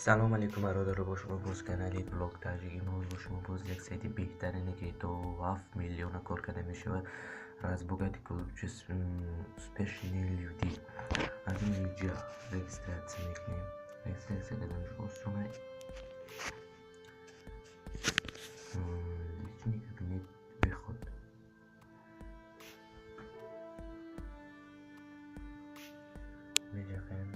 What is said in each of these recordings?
Салом алейкум бародаро, бо шумо боз канали Блог Таҷик. Имрӯз бо шумо боз як сайти беҳтарине, ки то 7 миллиона кор карда мешавад. Разбогатеть успешные люди. Аз инҷа регистрация мекунем. Регистрация карданаш осон. Личный кабинет биход. Меҷахем.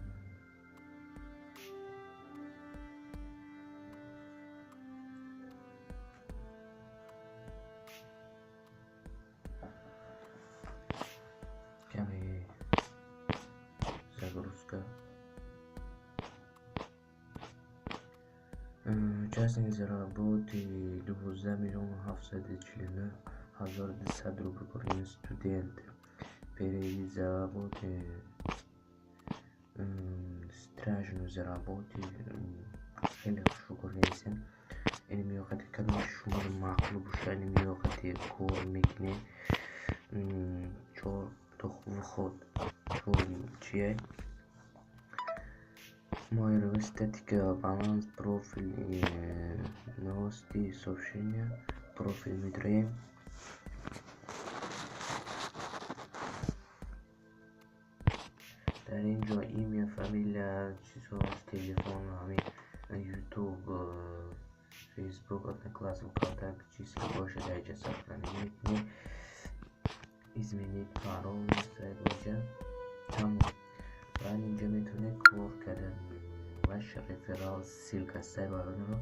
Ками загрузка. Участник заработали 12 миллион 749 ҳазор 200 рубл кор. Студент перейди заработали стражну заработали хеле хушрӯ кор кардистем. Ин меёқати кадоми шуморо маъқул боша, ин меёқати кор мекунед. Чор вход чие? Мой статика, баланс, профиль, новости, сообщения, профиль медроем. Дар ин ҷо имя, фамилия, чизҳо, телефон, ҳамин YouTube, Facebook, Одноклассник, ВКонтакте, чиз ки боша дар инҷа сохранӣ мекунед. Изменить пароль мустаид боша. Тамом. Ва инҷа метавонед кор кардан. Ваш реферал ссылка сай бародаро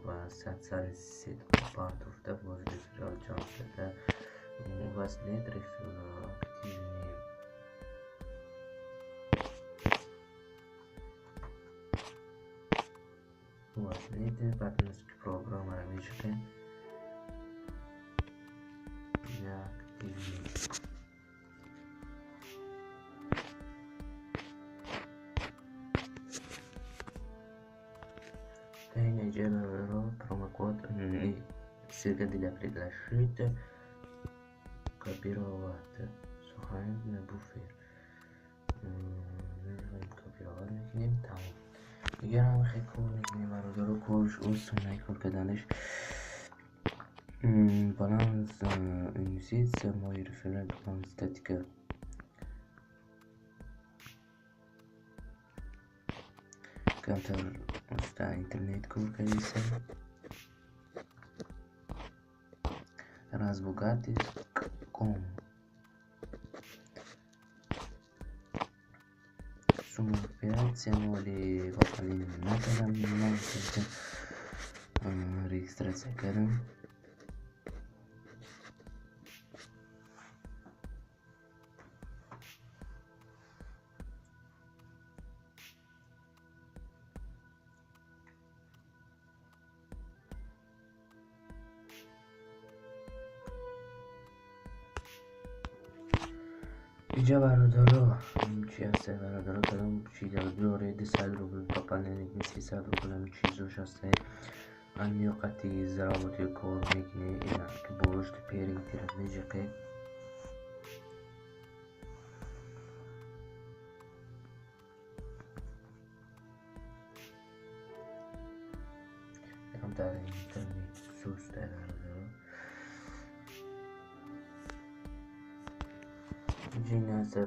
ба социальный сеть партофта боз реферал ҷамъ карда. У вас нет реферал активный. У вас нет партнерской программы мешавед. Активный. Инҷа промокод ссылка для приглашить копировать сохранить на буфер. Копировать мекунем. Тамом. Дигар ҳам хеле кор мекунем бародаро, корш осона кор карданаш. Баланс инвестиция, мой реферал, баланс статика. Камтар уста интернет кор кардисем. Разбогатеть.ком. Сумма операция моли пополнение накардам, регистрация кардам. Инҷа бародаро чи ҳаста бародаро, кадом чи доред 200 рубл пополнение, 300 рубл ҳам чизош ҳаста. Ҳамиёқати заработи кор мекунед, ина ки болошти перинтира меҷиқед. Дар интернет суста бародаро. Инҷа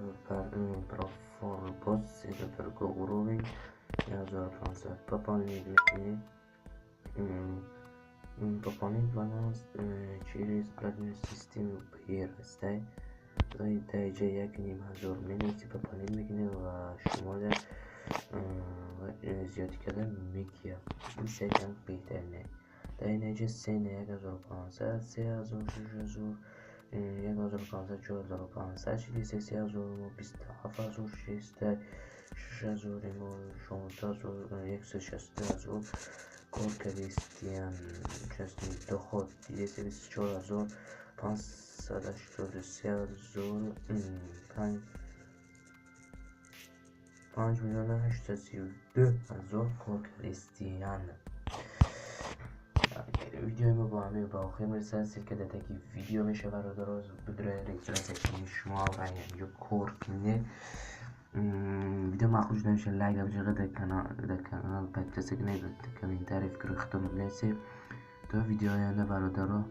профорпост это только уровень 1500 пополнить мекунед. Пополнить баланс через платную систему Payeer ҳастай. Дар инҷа 1500 менависед, пополнить мекунед ва шумо зиёдӣ карда метиҳад. Ин сайт ҳам беҳтарине. Дар инҷа сена 1500, 3000, 6000, 1500, 4500 шидиста, 3000, 27000 шидиста, 6000, 16000, 160000 кор кардистиян. Участник доход дидеста 24583 ҳазор 5 832 000 кор кардистиян. Видеои мо бо ҳамин ба охир мерасад. Ссылка дар таги видео мешавад бародаро. Бидури регистрация кунед шумо ва инҷо кор кунед. Видео маъқул шуда меша, лайк бижиғед, дар канал подписаться кунед, комментарий фикри худтонро бинависед. То видеои оянда, бародаро.